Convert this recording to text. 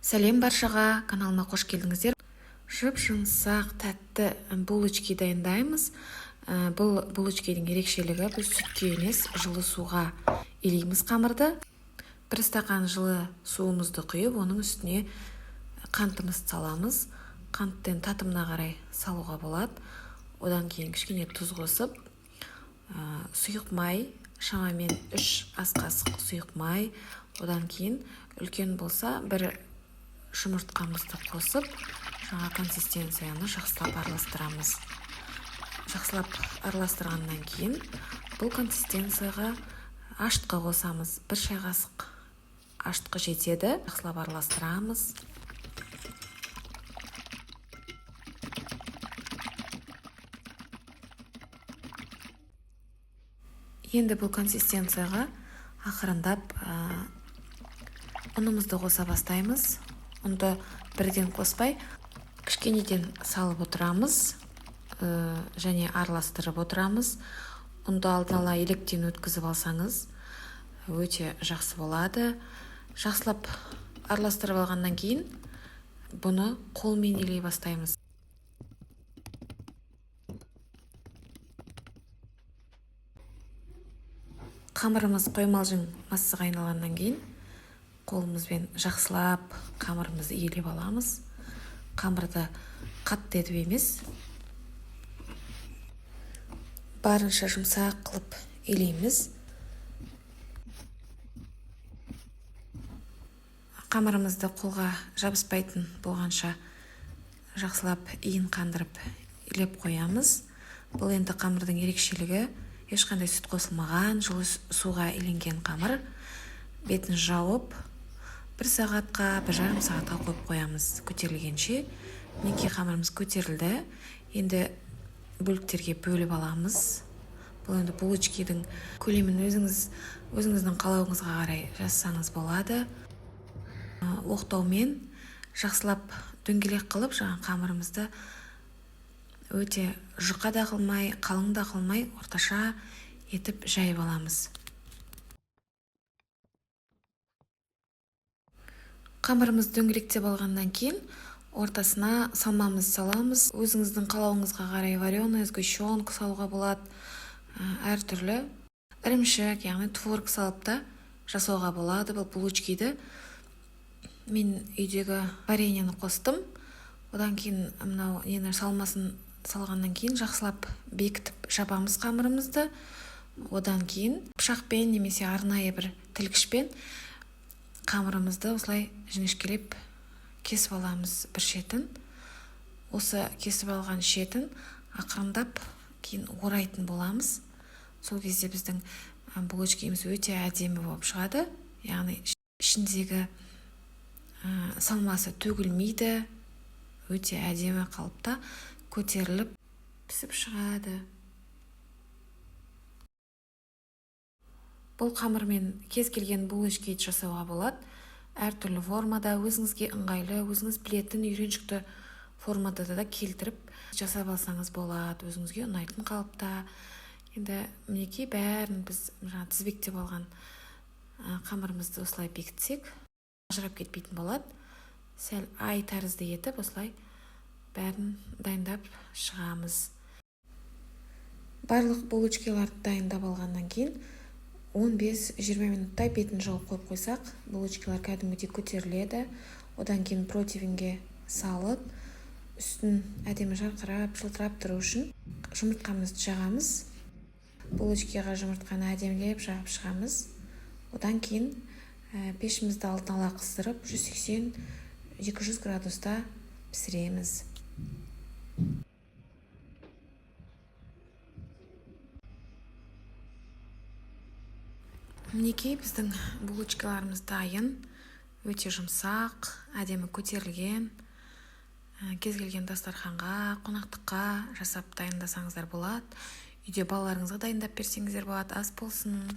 Сәлем баршаға, каналыма қош келдіңіздер. Жұп-жұмсақ, тәтті булочки дайындаймыз. Бұл булочкидің ерекшелігі, біз сүтке емес, жылы суға илейміз қамырды. Бір стақан жылы суымызды құйып, оның үстіне қантымызды саламыз. Қантты татымына қарай салуға болады. Одан кейін кішкене тұз қосып, сұйық май, шамамен 3 ас қасық сұйық май. Одан кейін үлкен болса, бір жұмыртқамызды қосып, жаңа консистенцияны жақсылап араластырамыз. Жақсылап араластырғаннан кейін бұл консистенцияға ашытқы қосамыз. 1 шай қасық ашытқы жетеді. Жақсылап араластырамыз. Енді бұл консистенцияға ақырындап ұнымызды қоса бастаймыз. Ұнды бірден қоспай, кішкенеден салып отырамыз, және араластырып отырамыз. Ұнды алдын ала електен өткізіп алсаңыз, өте жақсы болады. Жақсылап араластырып алғаннан кейін бұны қолмен илей бастаймыз. Қамырымыз қоймалжың массаға айналғаннан кейін қолымызбен жақсылап қамырымызды илеп аламыз. Қамырды қатты етіп емес, барынша жұмсақ қылып илейміз. Қамырымызды қолға жабыспайтын болғанша жақсылап иін қандырып илеп қоямыз. Бұл енді қамырдың ерекшелігі, ешқандай сүт қосылмаған, жылы суға иленген қамыр. Бетін жауып, 1 сағатқа, 1,5 сағатқа қойып қоямыз көтерілгенше. Мінекей қамырымыз көтерілді. Енді бөліктерге бөліп аламыз. Бұл енді булочкидің көлемін өзіңіздің қалауыңызға қарай жазсаңыз болады. Оқтаумен жақсылап дөңгелек қылып, жаңа қамырымызды өте жұқа да қылмай, қалың да қылмай, орташа етіп жайып аламыз. Қамырымызды дөңгелектеп алғаннан кейін ортасына салмамызды саламыз. Өзіңіздің қалауыңызға қарай вареная сгущенка салуға болады, әртүрлі ірімшік, яғни творог салып та жасауға болады бұл булочкиді. Мен үйдегі вареньені қостым. Одан кейін мынау нені салмасын салғаннан кейін жақсылап бекітіп жабамыз қамырымызды. Одан кейін пышақпен немесе арнайы бір тілгішпен қамырымызды осылай жіңішкелеп кесіп аламыз бір шетін. Осы кесіп алған шетін ақырындап кейін орайтын боламыз. Сол кезде біздің булочкиміз өте әдемі болып шығады. Яғни ішіндегі салмасы төгілмейді, өте әдемі қалыпта көтеріліп пісіп шығады. Бұл қамырмен кез келген булочки жасауға болады. Әртүрлі формада, өзіңізге ыңғайлы, өзіңіз білетін үйреншікті формада да келтіріп жасап алсаңыз болады, өзіңізге ұнайтын қалыпта. Енді мінекей бәрін біз жаңа тізбектеп алған қамырымызды осылай бекітсек, ажырап кетпейтін болады. Сәл ай тәрізді етіп осылай бәрін дайындап шығамыз. Барлық булочкиларды дайындап алғаннан кейін 15-20 минуттай бетін жауып қойып қойсақ, булочкилар кәдімгідей көтеріледі. Одан кейін противенге салып, үстін әдемі жарқырап, жылтырап тұру үшін жұмыртқамызды жағамыз. Булочкиға жұмыртқаны әдемілеп жағып шығамыз. Одан кейін пешімізді алдын ала қыздырып, 180-200 градуста пісіреміз. Мінекей біздің булочкаларымыз дайын, өте жұмсақ, әдемі көтерілген. Кез келген дастарханға, қонақтыққа жасап дайындасаңыздар болады. Үйде балаларыңызға дайындап берсеңіздер болады. Ас болсын.